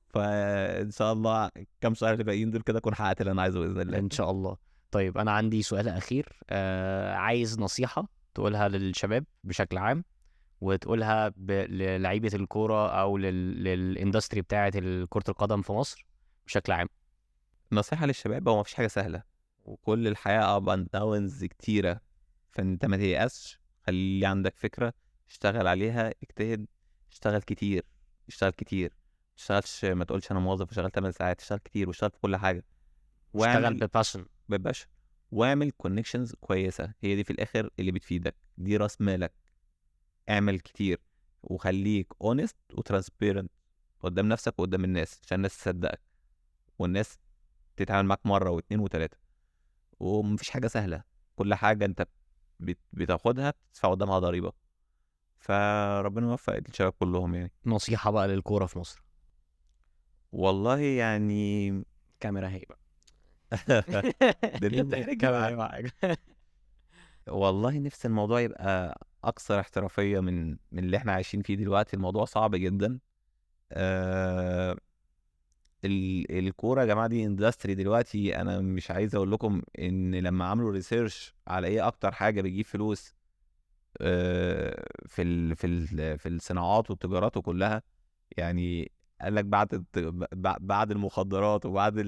Speaker 2: فان شاء الله كام شهر اللي باقيين دول كده اكون حققت اللي انا عايزه باذن الله
Speaker 1: ان شاء الله. طيب انا عندي سؤال اخير، عايز نصيحة تقولها للشباب بشكل عام، وتقولها للعيبة الكورة او لل industry بتاعه كره القدم في مصر بشكل عام.
Speaker 2: نصيحة للشباب، هو مفيش حاجة سهلة، وكل الحياة up and downs كتيرة، فانت ما تيأسش، خلي عندك فكرة، اشتغل عليها، اجتهد، اشتغل كتير، اشتغل كتير، اشتغلش ما تقولش انا موظف وشغال 8 ساعات، اشتغل كتير واشتغل في كل حاجة،
Speaker 1: اشتغل ب passion،
Speaker 2: ب passion، واعمل connections كويسة، هي دي في الاخر اللي بتفيدك، دي راس مالك. اعمل كتير وخليك honest و transparent قدام نفسك وقدام الناس، عشان الناس تصدقك والناس تتعامل معاك مرة واثنين وثلاثة. ومفيش حاجة سهلة، كل حاجة انت بتاخدها بتدفع قدامها ضريبة. فربنا يوفق الشباب كلهم. يعني
Speaker 1: نصيحة بقى للكورة في مصر.
Speaker 2: والله يعني
Speaker 1: كاميرا هي بقى
Speaker 2: كاميرا. والله نفسي الموضوع يبقى اكثر احترافية من اللي احنا عايشين فيه دلوقتي. الموضوع صعب جدا. الكورة يا جماعة دي industry دلوقتي. انا مش عايز اقول لكم ان لما عملوا research على ايه اكتر حاجة بتجيب فلوس في ال في ال في الصناعات والتجارات وكلها، يعني قال لك بعد المخدرات وبعد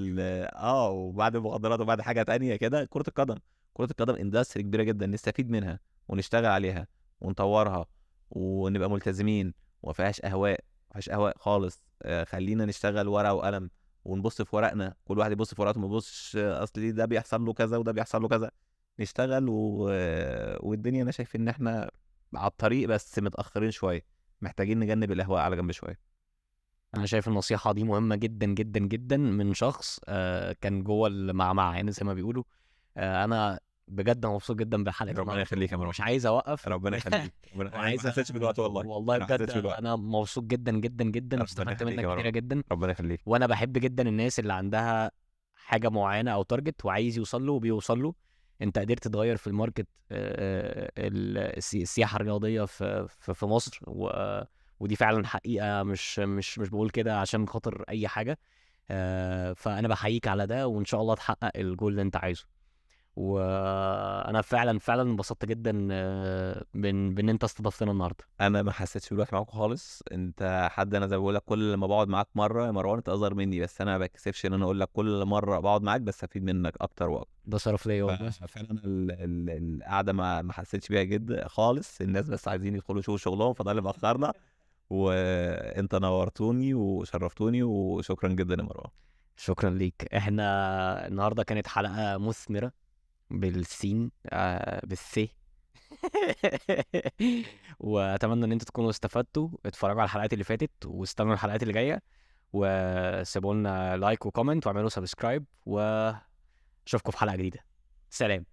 Speaker 2: وبعد المخدرات وبعد حاجة تانية كده، كره القدم. كره القدم industry كبيرة جدا، نستفيد منها ونشتغل عليها ونطورها ونبقى ملتزمين، وما فيهاش اهواء، ما فيهاش اهواء خالص. خلينا نشتغل ورقة وقلم ونبص في ورقنا، كل واحد يبص في ورقته، ما يبصش اصل ده بيحصل له كذا وده بيحصل له كذا. نشتغل والدنيا انا شايف ان احنا على الطريق، بس متاخرين شوية، محتاجين نجنب الاهواء على جنب شوية.
Speaker 1: انا شايف النصيحة دي مهمة جدا جدا جدا من شخص كان جوه المعمعة، يعني زي ما بيقولوا. انا بجد مبسوط جدا بالحلقة،
Speaker 2: ربنا يخليك يا مروان،
Speaker 1: مش عايز اوقف،
Speaker 2: ربنا يخليك.
Speaker 1: عايز
Speaker 2: احسش بالوقت والله،
Speaker 1: والله بجد انا مبسوط جدا جدا جدا، واستفدت منك كتير جدا،
Speaker 2: ربنا يخليك.
Speaker 1: وانا بحب جدا الناس اللي عندها حاجة معينة او target وعايز يوصل له وبيوصل له. انت قدرت تغير في ال market السياحة الرياضية في مصر، ودي فعلا حقيقة، مش مش مش بقول كده عشان خاطر اي حاجة. فانا بحييك على ده، وان شاء الله تحقق الجول اللي انت عايزه. وانا فعلا فعلا انبسطت جدا بان انت استضفتنا النهارده.
Speaker 2: انا ما حسيتش بالوقت معاك خالص، انت حد انا زي ما بقول لك كل ما بقعد معاك مرة يا مروان انت اصغر مني، بس انا ما بكسفش ان انا اقول لك كل مرة بقعد معاك بستفيد منك اكتر واكتر.
Speaker 1: ده شرف ليا والله.
Speaker 2: فعلا القعدة ما حسيتش بيها جدا خالص. الناس بس عايزين يدخلوا يشوفوا شغلهم، فده اللي مأخرنا. وانت نورتوني وشرفتوني، وشكرا جدا يا مروان.
Speaker 1: شكرا ليك. احنا النهارده كانت حلقة مثمرة بالسين بالث واتمنى ان انتوا تكونوا استفدتوا. اتفرجوا على الحلقات اللي فاتت واستنوا الحلقات اللي جاية، وسيبوا لنا like و comment واعملوا subscribe، واشوفكم في حلقة جديدة. سلام.